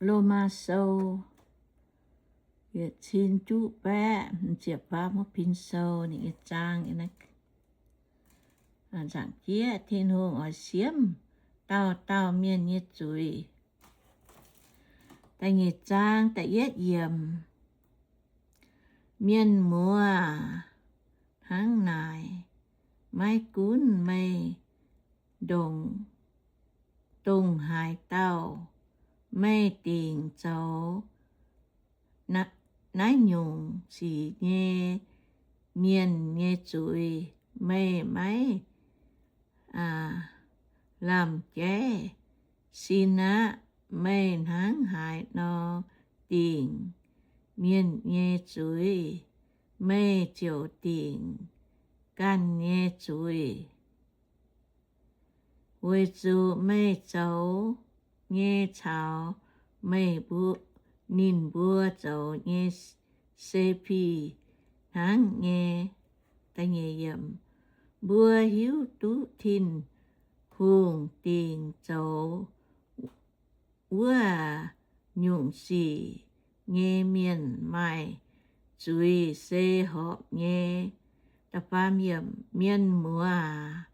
Lomaa Sou yietc cin juqv baeqv ziepc faam, Pin Sou ninh nyei zaang. Nzaangc jieqv, Tin-Hungh oix siemv dauh dauh mienh nyei zuiz. Da'nyeic zaang da'yietv yiemc. Mienh muoz hnangv naaic, maiv gunv meih ndongc, dongh haaix dauh, meih dingc zoux naaiv nyungc sic nyei mienh nyei zuiz, meih maiv lamh jaiv sin aqv. Meih hnangv haaix nor dingc mienh nyei zuiz, meih ziouc dingc ganh nyei zuiz. Weic zuqc meih zoux nyei caux meih mbuo, ninh mbuo zoux nyei se fih hnangv nyei. Mbuo hiuv duqv Tin-Hungh dingc zoux wuov nyungc sic nyei mienh maaih zuiz se horpc nyei. Mienh muoz aac,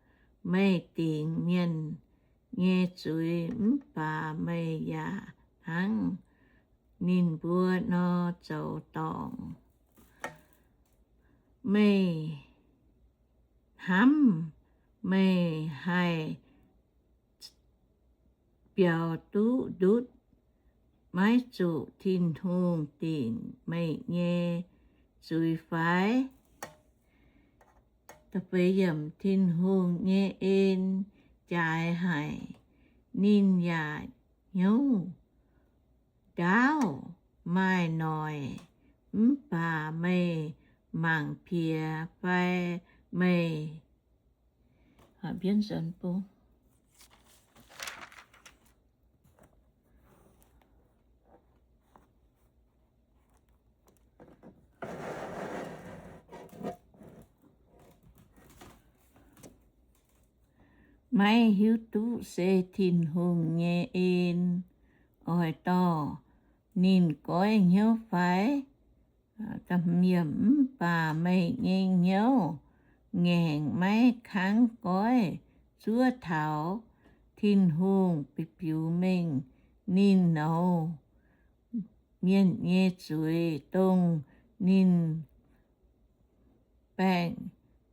meih dingc mienh nyei zuiz mv baac meih yaac hnangv ninh mbuo nor zoux dorngc. Meih hnamv meih haih biaux duqv ndutv, maiv zuqc Tin-Hungh dingc meih nyei zuiz fai? Tin-Hungh nyei en jaaix haic, ninh yaac hnyouv ndaauv maaih noic, mv baac meih mangc piex fai meih maiv hiuv duqv se Tin-Hungh nyei en oix dorh ninh goiv hnyouv fai? Mv baac meih nyei hnyouv ngaengc maiv kangv goiv. Zuov taux Tin-Hungh biux mengh ninh nouz mienh nyei zuiz, dongh ninh baengh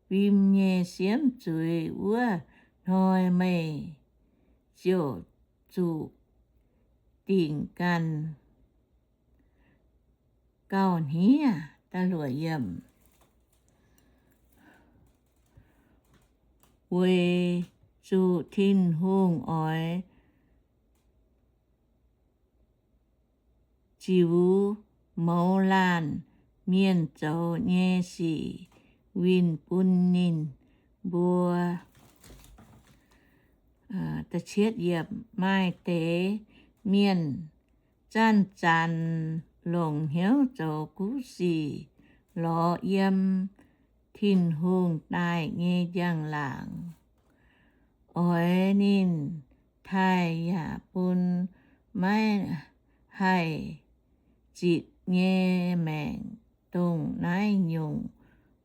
fim nyei siemv zuiz wuov hnoi, meih ziouc zuqc dingc ganh gauh hniev. Weic zuqc Tin-Hungh oix ziux mouz laanh mienh zoux nyei sic winh bun ninh mbuo. Maaih deix mienh zanc-zanc longc hnyouv zoux kuv sic lorz yiem Tin-Hungh daaih nyei njang-laangc. Oix ninh taaih yaac bun maiv haih zitc nyei maengc, dongh naaiv nyungc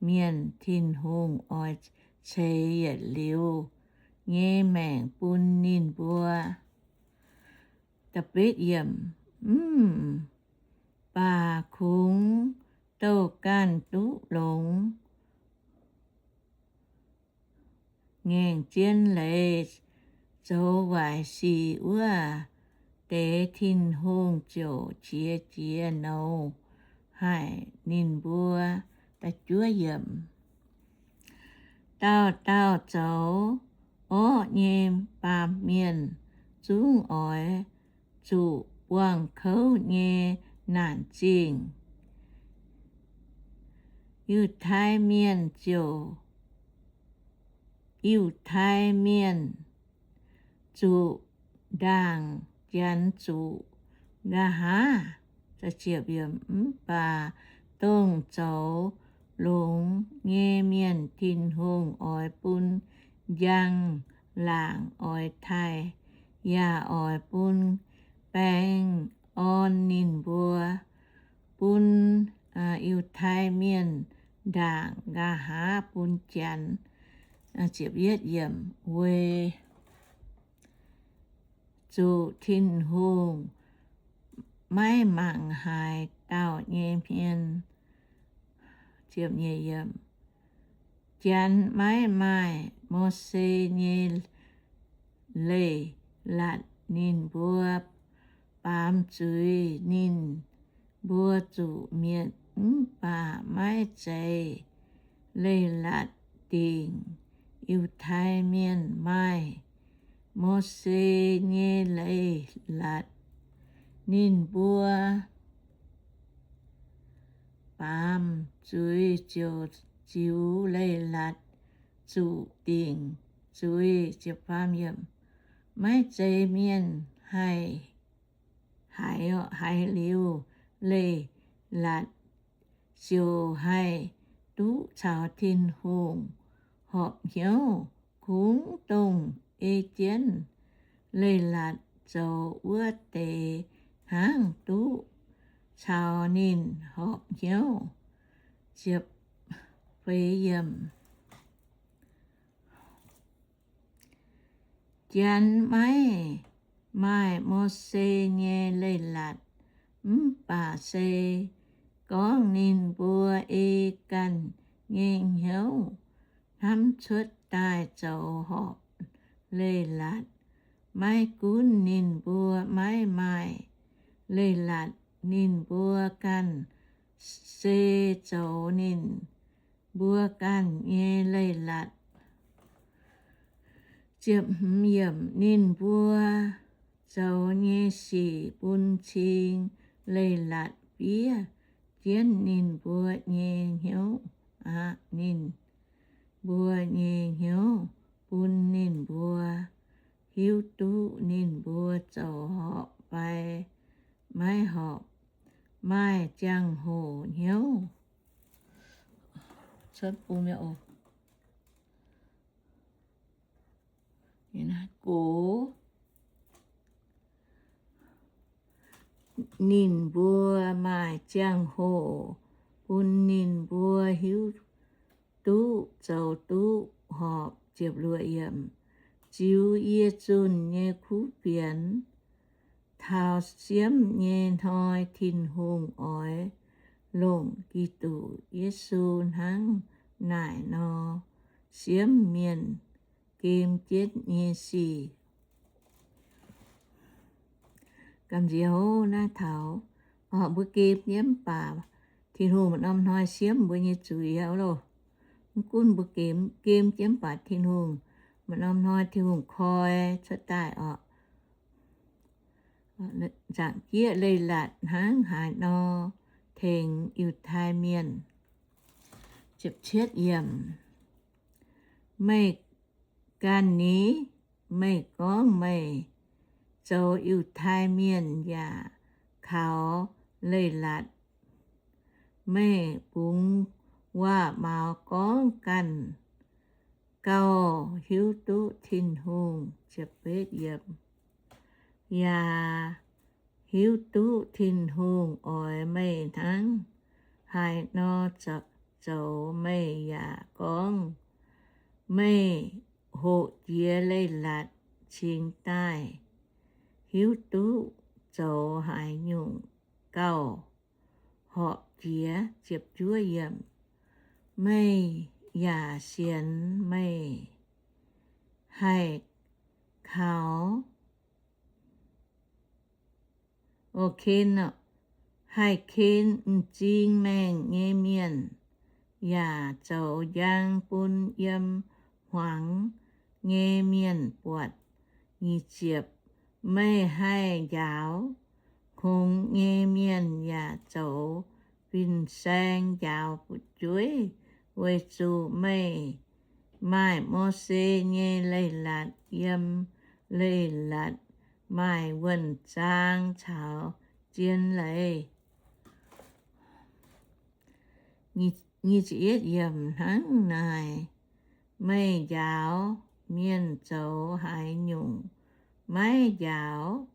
mienh Tin-Hungh oix ceix yietc liuz nyei maengc bun ninh mbuo. Mv baac kungx douh ganh duqv longx ngaengc zien leiz zoux waaic sic wuov deix, Tin-Hungh ziouc qiex jiez nouz haic ninh mbuo. Dauh dauh zoux orqv nyei baamh mienh zungv oix zuqc buangh kouv nyei naanc zingh. Yiutai Mienh ziouc, Yiutai Mienh zuqc ndaangc Janx zuqc nqa'haav. Mv baac dongh zoux longx nyei mienh Tin-Hungh oix bun njang-laangc oix taaih, yaac oix bun baeng orn ninh mbuo, bun Yiutai Mienh ndaangc, nqa'haav bun Janx. Weic zuqc Tin-Hungh maiv mangc haaix dauh nyei hmien. Janx maiv maaih Mose nyei leiz-latc, ninh mbuo baamz zuiz ninh mbuo zuqc mietc, mv baac maiv zeiz leiz-latc dingc. Yiutai Mienh maaih Mose nyei leiz-latc, ninh mbuo baamz zuiz ziouc ziux leiz-latc zuqc dingc zuiz. Maiv zeiz mienh haih, haiz, haiz liuz leiz-latc ziouc haih duqv caux Tin-Hungh horpc hnyouv. Kungx dongh ei jienv leiz-latc zoux wuov deix hnangv duqv caux ninh horpc hnyouv. Janx maiv maaih Mose nyei leiz-latc, mv baac se gorngv ninh mbuo ei ganh nyei hnyouv hnamv cuotv daaih zoux horpc leiz-latc. Maiv gunv ninh mbuo maiv maaih leiz-latc, ninh mbuo ganh se zoux ninh mbuo ganh nyei leiz-latc. Ninh mbuo zoux nyei sic bun cing leiz-latc fiev jienv ninh mbuo nyei hnyouv aqv. Ninh mbuo nyei hnyouv bun ninh mbuo hiuv duqv ninh mbuo zoux horpc fai maiv horpc. Maaih ziangh hoc hnyouv gox, ninh mbuo maaih ziangh hoc bun ninh mbuo hiuv duqv zoux duqv horpc. Ziux yie zunh nyei kuv fienx, taux siemv nyei hnoi Tin-Hungh oix longc Giduc Yesu hnangv naaic nor siemv mienh gem jienv nyei sic. Gamh nziex hov naaiv taux, mbuo gem jienv mv baac Tin-Hungh maaih norm hnoi siemv mbuo nyei zuiz aqv loh. Mv gunv mbuo gem, gem jienv mv baac Tin-Hungh maaih norm hnoi Tin-Hungh koi cuotv daaih oc. Nzaangc jieqv leiz-latc hnangv haaix nor tengx Yiutai Mienh. Meih ganh ni, meih gorngv meih zoux Yiutai Mienh yaac kaux leiz-latc. Meih bungx waac-maux gorngv ganh gauh hiuv duqv Tin-Hungh, yaac hiuv duqv Tin-Hungh oix meih hnangv haaix nor zoux. Meih yaac gorngv meih hoqc jiex leiz-latc cingx daaih hiuv duqv zoux haaix nyungc gauh horpc jiex. Meih yaac sienx meih haih kaux, haih ken m'zing maengh nyei mienh, yaac zoux njang bun yiem hmuangx nyei mienh buatc. Meih haih njaaux hngongx nyei mienh yaac zoux fin-saeng njaaux fu'jueiv, weic zuqc meih maaih Mose nyei leiz-latc. Yiem leiz-latc maaih wuonh zaang caux zien leiz. Hnangv naaic, meih njaaux mienh zoux haaix nyungc maiv njaaux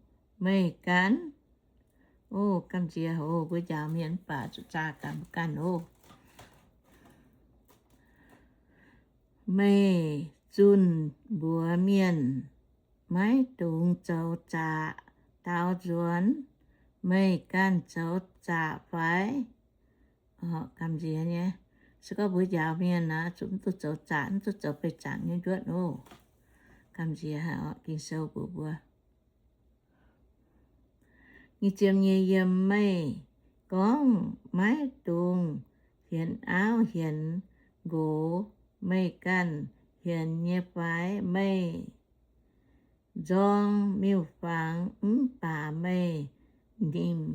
meih ganh? Ov, gamh nziex oc, mbuo njaaux mienh mv baac zuqc zaah ganh mbuo ganh oc. Meih zunh mbuox mienh maiv dungx zoux zaqc daaux nzuonx, meih ganh zoux zaqc fai? Gamh nziex nyei, se gorngv mbuo njaaux mienh naaic, zuqc mv duqv zoux zaqc, mv duqv zoux beih zaangc nyei njuotv oc. Gamh nziex haic oc, Ging-Sou mbuox mbuo. Nyic ziepc nyeic yiemc, meih gorngv maiv dungx hienx auv hienx nqox, meih ganh hienx nyei fai? Meih nzorng miuc-fangx mv baac meih nimc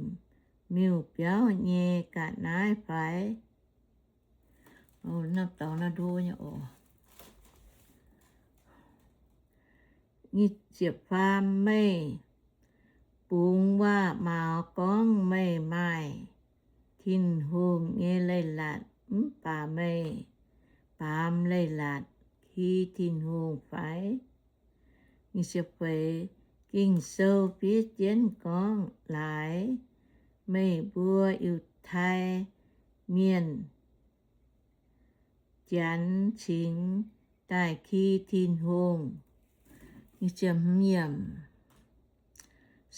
miuc-biauv nyei ga'naaiv fai? Nyic ziepc faam, meih bungx waac-maux gorngv meih maaih Tin-Hungh nyei leiz-latc mv baac meih baamz leiz-latc ki Tin-Hungh fai? Nyic ziepc feix, Ging-Sou fiev jienv gorngv, laaix meih mbuo Yiutai Mienh Janx cingx daaih ki Tin-Hungh.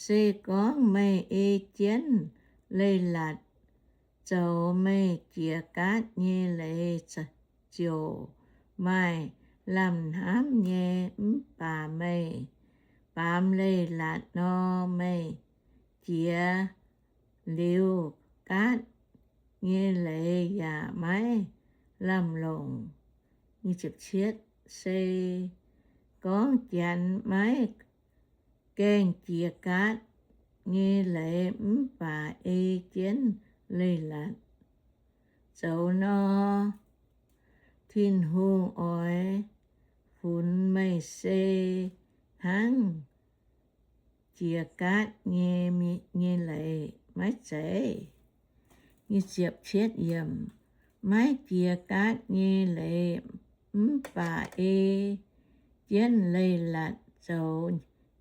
Se gorngv meih ei jienv leiz-latc zoux meih jiex gaatv nyei leiz, ziouc maaih lamh hnamv nyei, mv baac meih baamz leiz-latc nor, meih jiex liuz gaatv nyei leiz yaac maiv lamh longc. Se gorngv Janx maiv gaengh jiex gaatv nyei leiz mv baac ei jienv leiz-latc zoux nor, Tin-Hungh oix funx meih se hnangv jiex gaatv nyei, nyei leiz maiv zeiz? Maiv jiex gaatv nyei leiz mv baac ei jienv leiz-latc zoux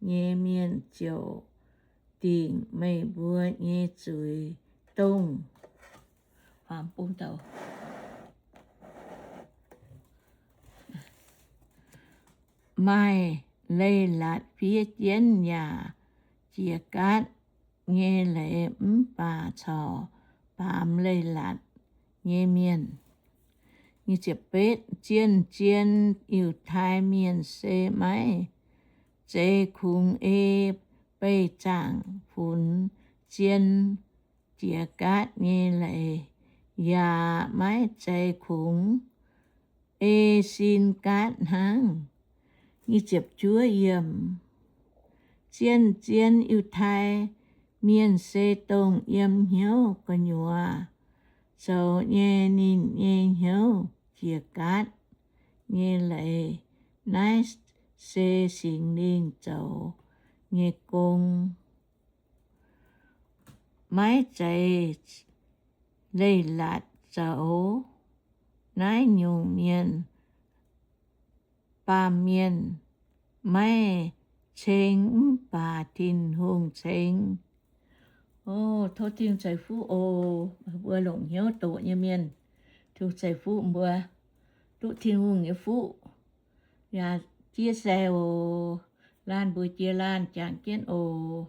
nyei mienh ziouc dingc meih mbuo nyei zuiz dongh maaih leiz-latc fiev jienv yaac jiex gaatv nyei leiz mv baac corc baamz leiz-latc nyei mienh. Zien-zien Yiutai Mienh se maiv zeiz kungx ei beih zaangc funx zien jiex gaatv nyei leiz, yaac maiv zeiz kungx ei sin gaatv hnangv. Zien-zien Yiutai Mienh se dongh yiem hnyouv gu'nyuoz zoux nyei. Ninh nyei hnyouv jiex gaatv nyei leiz, naaiv se Singx Lingh zoux nyei gong. Maiv zeiz leiz-latc zoux naaiv nyungc mienh. Baamh mienh maiv ceng mv baac Tin-Hungh ceng. Tov Tin-Hungh ceix fuqv oc. Mbuo longc hnyouv doqc nyei mienh, Tin-Hungh ceix fuqv mbuo, duqv Tin-Hungh nyei fuqv yaac jiex sai oc. Laanh mbuo jiex laanh jangx jienv oc.